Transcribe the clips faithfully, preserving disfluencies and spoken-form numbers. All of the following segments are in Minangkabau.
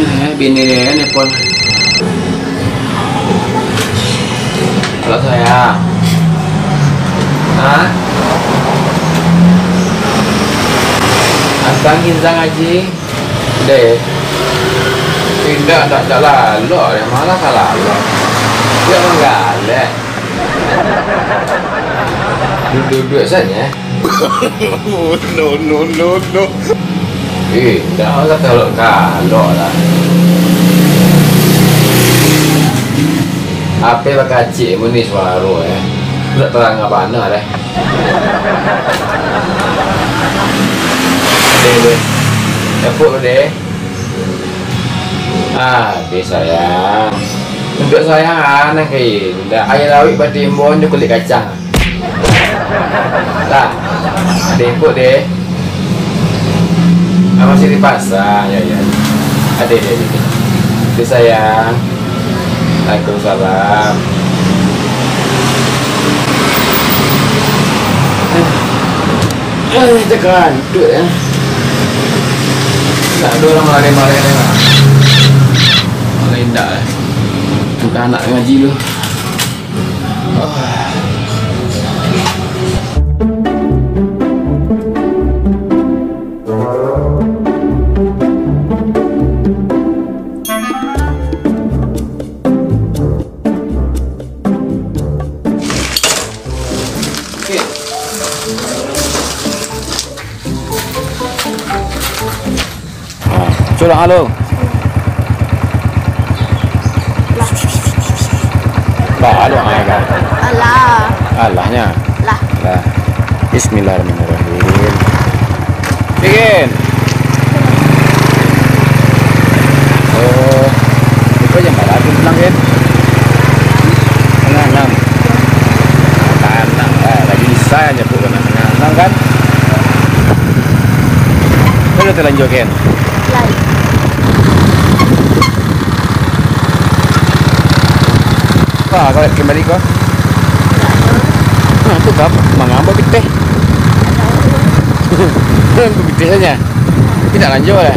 Eh, bini dia nelpon. Halo, sayang. Hah? Antang Intan Haji. Deh. Indak, indak, indak lalok, deh. Malah ka lalok. Dia manggaleh. Duduak-duduak saja. No, no, no, no. Eh, dah lah, kalau, kalau lah. Ape bakacik mun ni suaro, eh? Dak tarang bana deh. Deh, deh. Epok deh. Ah, deh sayang. Untuk sayang, ah, nang kayak indak. Aia lawik batimbun jo kulik kacang. Lah, ado ikut deh. Ah, masih di pasar, ya, ya. Ado, ado, ado. Oke, sayang. Waalaikumsalam. Eh, tekan, duduk ya. Tak ada orang marah-marah ni lah. Malah indak lah. Bukan anak ngaji lu. Sudah halo. Bah, halo, hai, kak. Alah. Alahnya. Lah. Lah. Bismillahirrahmanirrahim. Bikin. Oh, itu jam berapa tu pulang, Kin? Setengah enam. Tenang lah, lagi bisa aja. Bukan senang kan? Kau dah terlanjur kan? Lai. Wah, kau nak kembali kau? Nah, tu kau mangambau pitih. Pitih saja. Tidak lanjut lah.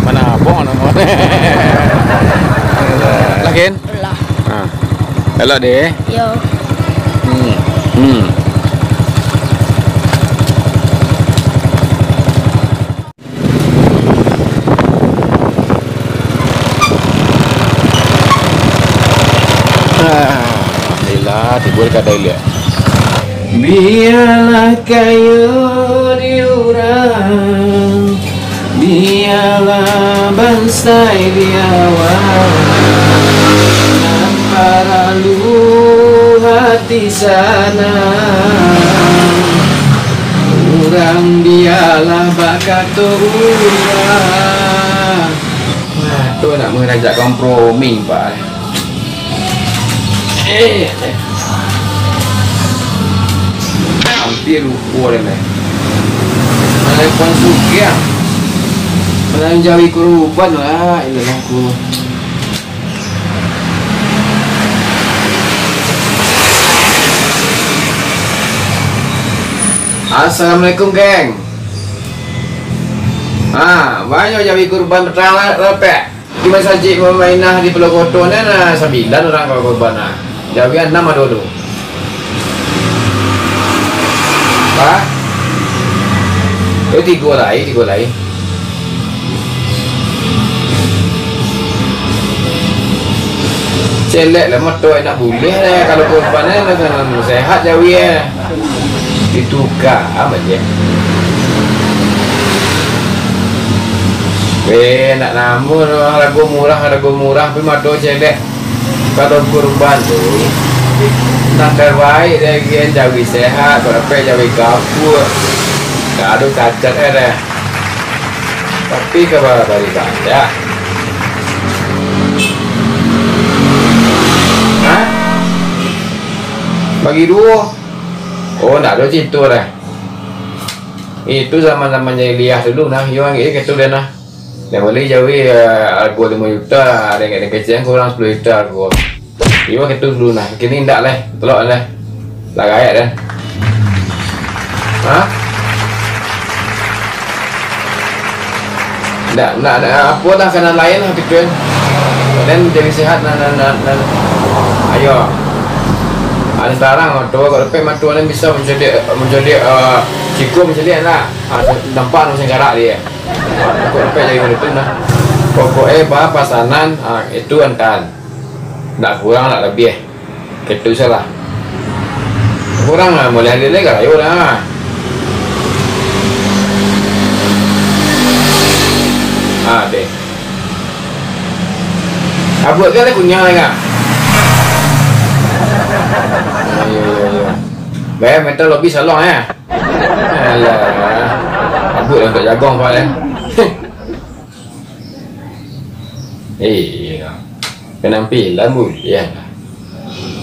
Mana abang nak. Lakin? Lah. Ha. Elok deh. Yo. Hmm. Hmm. Alhamdulillah, tibo ka toilet. Bialah kayo di urang, bialah bansai di awak, nan paralu hati sanang. Urang bialah bakato urang. Wah, tu nak mangajak kompromi, Pak. Eh, eh. Hampir lupo deh, meh. Mana Puan Sugih? Mana jawi kurban lah, ilah aku. Assalamualaikum, geng. Ah, banyak jawi kurban petang lah, rapek. Di masajik Mamainah di Pulau Koto ni, nah, sambilan urang ka bakurban, nah. Jawi anam ado tu. Pak? Eh, tigo lai, tigo lai. Celek lah motor, nak bulih lah kalau kurban, eh, sehat jawi, eh. Ditukar amat je. Weh, nak namun harago murah, harago murah, tapi mado cedek. Kalau kurban tu, nan terbaik dek agian jawi sehat, kalau dapek jawi gabuk, tak ada cacat eh deh. Tapi kalau bari banyak. Hah? Bagi duo. Oh, ndak ado cinto deh. Itu zaman-zaman jahiliah dulu nah, yo angek ketu deh nah. Yang bali jawi, eh, hargo limo juta, ada yang kecil kurang sepuluh juta hargo. Iyo ketu dulu nah, kini ndak leh, telok leh. Lah gaek deh. Hah? Ndak, ndak, ndak, apo lah, kana lain lah gitu kan. Badan jadi sehat, nan, nan, nan, nan. Ayo. Ada sekarang, mato, kalau dapek mato, nan bisa mancaliak, mancaliak, eh, siko mancaliak nak. Ah, nampak nang singkarak dia. Pokok dapek jadi macam tu nah. Pokok eh, bah, pasanan, ah, itu antaan. Ndak kurang, ndak labiah. Ketu salah. Kurang lah, mulai hari ni karayo lah. Ah, deh. Abuak kan ada kunyah lah, Kak? Ayo, ayo, ayo. Bayar meter lebih salong, ya? Alah. Abuak lah untuk jagong, Pak, ya? Iya. Penampilan buliah lah.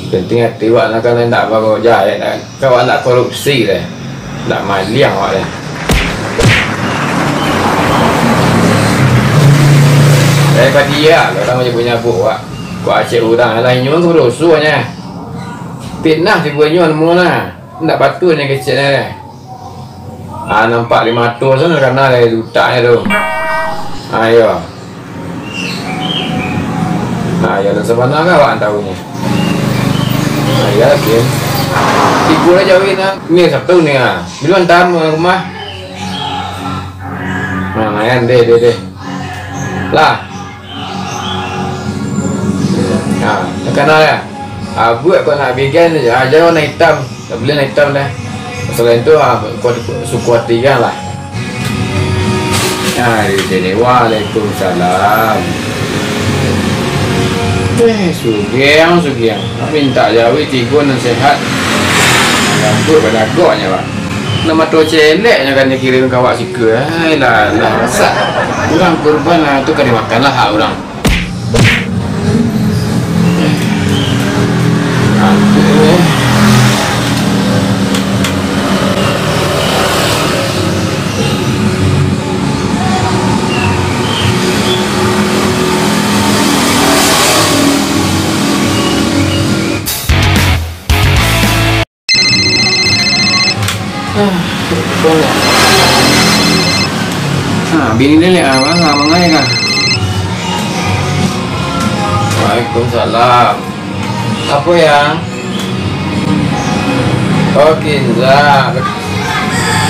Penting ati awak nak kan indak babawa jahek, nak, kau indak korupsi deh. Indak maliang awak deh. Daripada dia lah urang banyak nyabuik awak. Kok acek urang lah inyo kan badoso nyo. Fitnah tibo inyo nemu nah. Indak patuah nyo kecek nyo deh. Ah, nampak di mato tu, kana dari utaknyo tu. Ah, iyo. Ah, iyo, dan sabana kan awak tahu nyo. Ah, iyo, lagi. Tibo lah jauah nah. Ni Sabtu ni, ah. Bilo antam ka rumah? Nah, nah, deh, deh, deh. Lah. Ha, takana lah. Abuak kok nak bigan, ha, jan warna itam. Tak buliah warna itam dah. Selain tu, ha, kau suku ati kan lah. Ha, di sini. Waalaikumsalam. Eh, sugiang, sugiang. Mintak jawi tigo nan sehat. Rambut badagoknyo, Pak. Nan mato celeknyo kan dikirim ka awak siko. Ai, lah, lah, masak. Urang kurban lah, tu ka dimakan lah hak urang. Ah, bini dia lihat abang, abang aja kah? Waalaikumsalam. Apa, Yang? Oh, Kinza.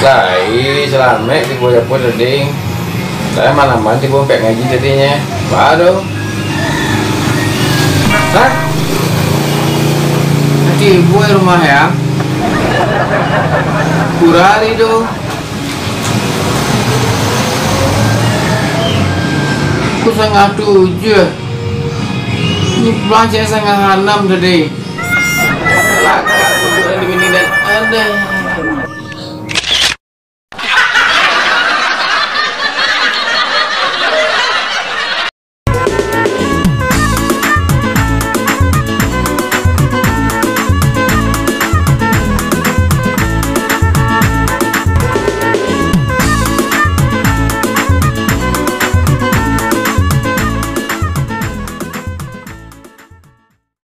Lai, salamaik tibo japo tadi. Lah malaman tibo ampek ngaji tadinyo. Baa tu? Hah? Tibo di rumah, Yang? Kurari tu. Pukul satangah tujuah. Ni pulang cek satangah anam tadi. Lakak tu di bini dan ada.